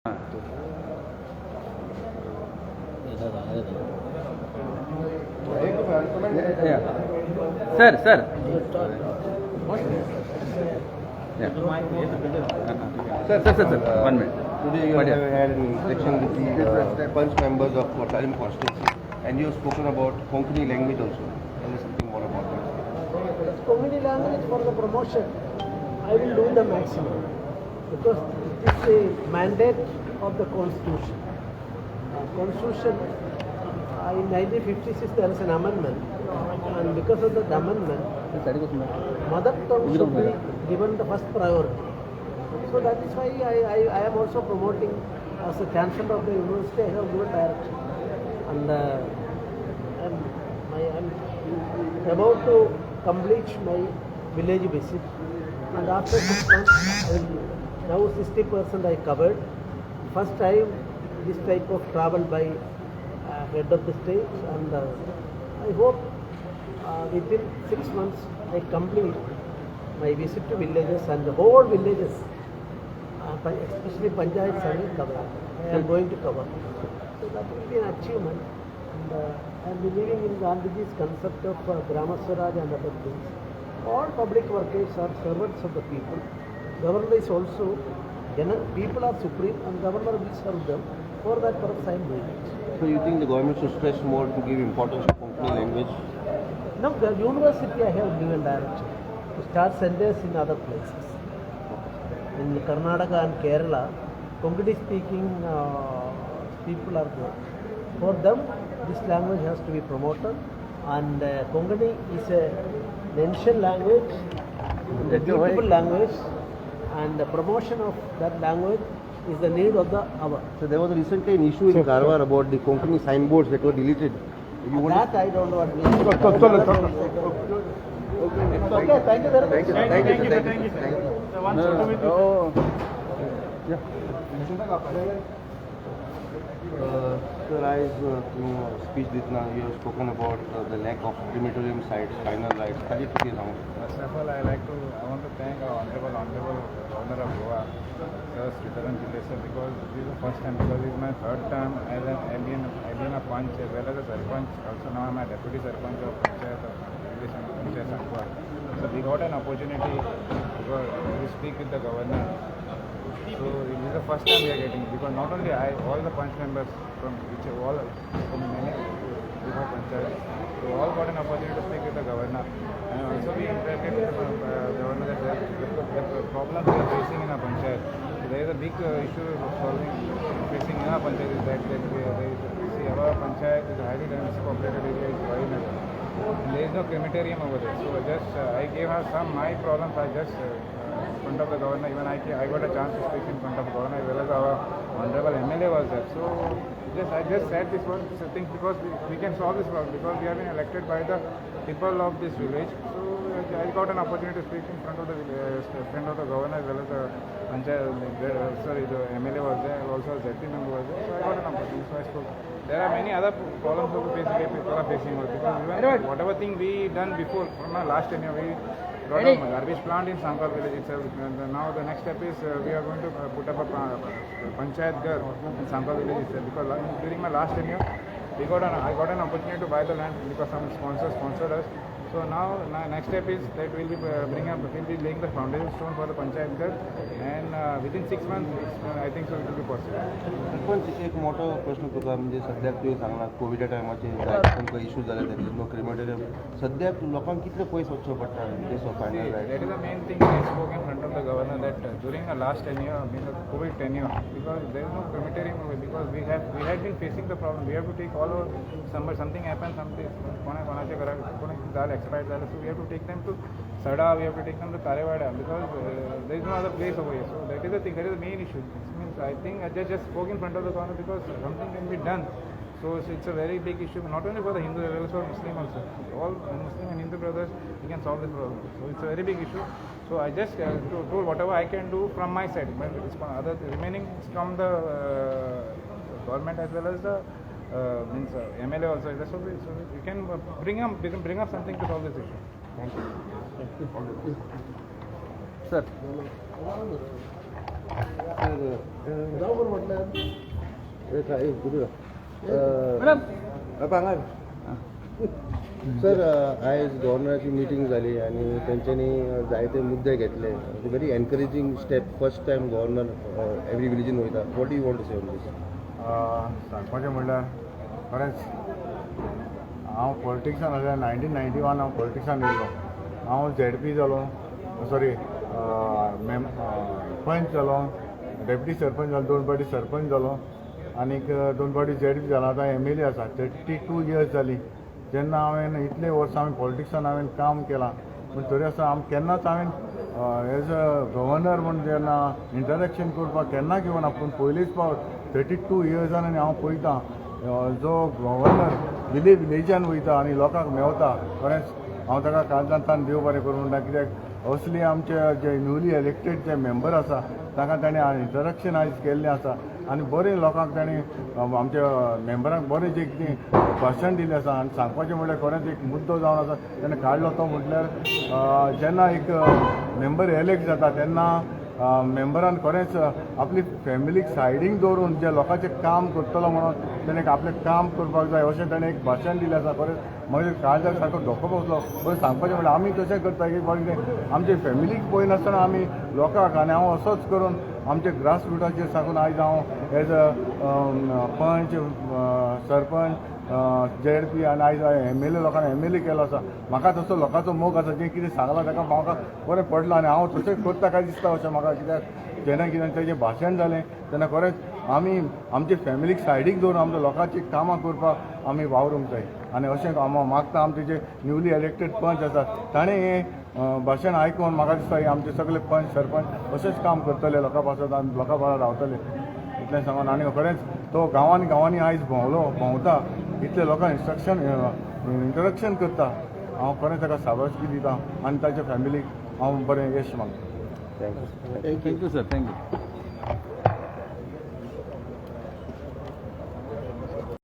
Sir, sir. Sir, sir, sir, sir, 1 minute. Today you have had an interaction with the Panch members of Cortalim constituency and you have spoken about Konkani language also. Tell us something more about that. Konkani language for the promotion, I will do the maximum because it is a mandate of the constitution. Constitution, in 1956 there is an amendment, and because of that amendment, mother tongue should be given the first priority. So that is why I am also promoting as a chancellor of the university. I have given direction, and I am about to complete my village visit, and after 6 months, I will, now 60% I covered. First time this type of travel by head of the state, and I hope within 6 months I complete my visit to villages and the whole villages, especially panchayats, I will cover. I am going to cover. So that will be an achievement. And I am believing in Gandhiji's concept of Grama Swaraj and other things. All public workers are servants of the people. Governor is also, people are supreme and governor will serve them. For that purpose I am doing it. So you think the government should stress more to give importance to Konkani language? Now the university I have given direction to start centers in other places. In Karnataka and Kerala, Konkani speaking people are there. For them, this language has to be promoted, and Konkani is an ancient language, a beautiful language, and the promotion of that language is the need of the hour. So there was recently an issue in Karwar about the Konkani signboards that were deleted. You want That I don't know what means. Okay, thank you very much. Thank you, sir. Thank you, sir. Thank you, sir. Thank you. Oh. Sir, आयज तूं speech दितना you have spoken about the lack of crematorium sites, final rites. ताजेर कितें सांगूंक शकता? First of all, I want to thank our honorable Governor of Goa, Sir Sridharan Pillai sir, because this is the first time, because this is my third term as an I been a Panch as well as a Sarpanch. Also now I'm a Deputy Sarpanch of Panchayat of Village Panchayat Sancoale. So we got an opportunity to speak with the Governor. So it is the first time we are getting, because not only I, all the Panch members from which all from many different panchayats, so all got an opportunity to speak with the governor. And also we interacted with the governor that the problems we are facing in our panchayat. So there is a big issue of solving facing in our panchayat is that we, there is, see, our panchayat is a highly densely populated area, is Vainagar. And there is no crematorium over there. So just I gave her some my problems. I just in front of the governor. Even I got a chance to speak in front of the governor as well as our honorable MLA was there. So just I just said this one thing because we can solve this problem because we have been elected by the people of this village. So I got an opportunity to speak in front of the governor as well as the panchayat, sorry, the MLA was there, also ZP member was there. So I got an opportunity, so I spoke. There are many other problems also facing, people are facing also because even whatever thing we done before from our last tenure, we got a garbage plant in Sancoale village itself. And now the next step is we are going to put up a panchayat ghar in Sancoale village itself, because during my last tenure, I got an opportunity to buy the land because some sponsors sponsored us. So now next step is that we'll be we'll be laying the foundation stone for the panchayat ghar, and within 6 months, I think so it will be possible. Sarpanch, एक मोठो प्रश्न तुका, म्हणजे सद्याक तुवें सांगला कोविडा टायमाचेर जायते तुमकां इशू जाले, there is no crematorium. सद्याक लोकांक कितले पयस वचचें पडटा in case of See, final that rites? Is the main thing I spoke in front of the governor, that during the last tenure, means the COVID tenure, because there is no crematorium over, because we had been facing the problem. We have to take all our somewhere something happens, something कोणा कोणाच्या घरा कोणी झालं, expire झालं, so we have to take them to Sada, we have to take them to Kharewada because there is no other place over here. So that is the thing, that is the main issue. It means I think I just spoke in front of the governor because something can be done. So it's a very big issue, not only for the Hindu as well as for Muslim also. All Muslim and Hindu brothers, we can solve this problem. So it's a very big issue. So I just told whatever I can do from my side. But it's from other remaining is from the government as well as the means MLA also. So we can bring up something to solve this issue. Thank you. Sir. जाऊ म्हटलं. Madam. Sir, आयज गव्हर्नराची meeting जाली आनी तेंच्यांनी जायते मुद्दे घेतले. Very encouraging step, first time governor every विलेजीन वयता. What you want to say on this? सांगपाचें म्हणल्यार खरेंच हांव पॉलिटिक्सान आसल्यार 1991 हांव पॉलिटिक्सान येयलो. हांव झेडपी जालो, सॉरी, मेम पंच जालो, डेप्युटी सरपंच जालो, दोन फावटी सरपंच जालो आनीक दोन फावटी झेडपी जालो. आतां एमएलए आसा. 32 इयर्स जाली जेन्ना हांवें इतले वर्सां हांवें पॉलिटिक्सान हांवें काम केलां, पूण तरी आसतना आम केन्नाच हांवें एज अ गव्हर्नर म्हूण जेन्ना इंटरेक्शन करपाक केन्ना घेवना. पूण पयलीच फावट 32 इयर्सान आनी हांव पळयतां जो गव्हर्नर विलेज विलेजान वयता आनी लोकांक मेवता, खरेंच हांव ताका काळजांतल्यान देव बरें करूं म्हणटा, कित्याक असली आमचे जे न्यूली इलेक्टेड जे मेंबर आसा तांकां ताणें इंटरेक्शन आयज केल्लें आसा आनी बरें लोकांक ताणें आमच्या मेंबरांक बरें जें कितें भाशण दिलें आसा. आनी सांगपाचें म्हणल्यार खरेंच एक मुद्दो जावन आसा ताणें काडलो तो म्हटल्यार जेन्ना एक मेंबर एलेक्ट जाता तेन्ना मेंबरान खरेंच आपली फॅमिलीक सायडीक दवरून जे लोकांचें काम करतलो म्हणून ताणें आपलें काम करपाक जाय अशें ताणें एक भाशण दिलें आसा. खरेंच म्हज्या काळजाक सारको धक्को बसलो. बरें, सांगपाचें म्हणल्यार आमी तशें करता की बाबा कितें आमचे फॅमिलीक पळयनासतना आमी लोकांक, आनी हांव असोच करून आमचे ग्रास रुटाचेर साकून आयज हांव एज अ पंच, सरपंच, झेडपी आनी आयज एमएलए, लोकांनी एमएलए केलो आसा. म्हाका तसो लोकांचो मोग आसा. जें कितें सांगलां ताका म्हाका बरें पडलां आनी हांव तशें करता काय दिसता अशें म्हाका, कित्याक जेन्ना कितें तेजें भाशण जालें तेन्ना खरेंच आमी आमचे फॅमिलीक सायडीक दवरून आमच्या लोकांची कामां करपाक आमी वावरूंक जाय. आनी अशें हांव मागता, आमचे जे न्यूली इलेक्टेड पंच आसात ताणें हें भाशण आयकून म्हाका दिसता हे आमचे सगळे पंच सरपंच अशेंच काम करतले लोकां पासत आनी लोकां बरोबर रावतले, इतलें सांगून. आनी खरेंच तो गांवांनी गांवांनी आयज भोंवलो, भोंवता, इतले लोकांक इन्स्ट्रक्शन इंट्रोडक्शन करता. हांव खरें ताका शाबासकी दिता आनी ताच्या फॅमिलीक हांव बरें यश मागता. Thank you. Thank you, sir. Thank you.